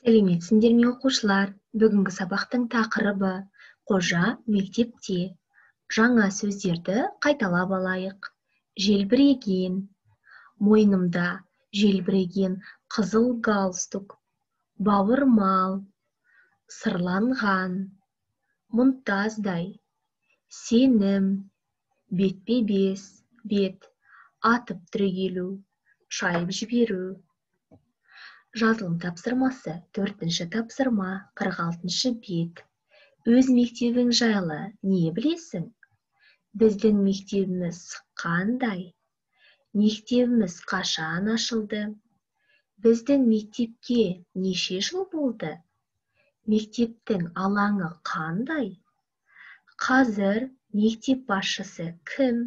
Сәлеметсіңдер ме, оқушылар! Бүгінгі сабақтың тақырыбы «Қожа мектепте». Жаңа сөздерді қайталап алайық. Желбіреген, мойнымда желбіреген қызыл галстук, бауырмал, сырланған, мұнтаздай, сенім, бетпе-бет, атып түрегелу, шайып жіберу. Жазылым тапсырмасы, төртінші тапсырма, 46-бет. Өз мектебің жайлы не білесің? Біздің мектебіміз қандай? Мектебіміз қашан ашылды? Біздің мектепке неше жыл болды? Мектептің алаңы қандай? Қазір мектеп басшысы кім?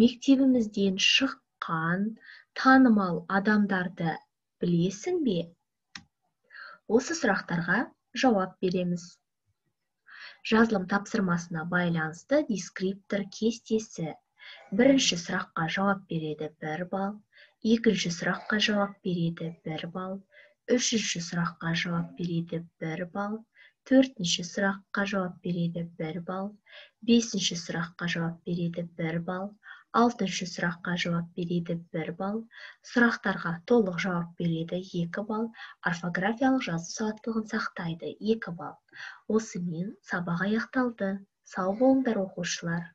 Мектебімізден шыққан танымал адамдарды білесің бе? Осы сұрақтарға жауап береміз. Жазылым тапсырмасына байланысты дескриптор кестесі. Бірінші сұраққа жауап береді 1 балл, екінші сұраққа жауап береді 1 балл, үшінші сұраққа жауап береді 1 балл, төртінші сұраққа жауап береді 1 балл, бесінші сұраққа жауап береді 1 балл, алтыншы сұраққа жауап береді 1 балл, сұрақтарға толық жауап береді 2 балл, орфографиялық жазу сауаттылығын сақтайды 2 балл. Осымен сабақ аяқталды. Сау болыңдар, оқушылар!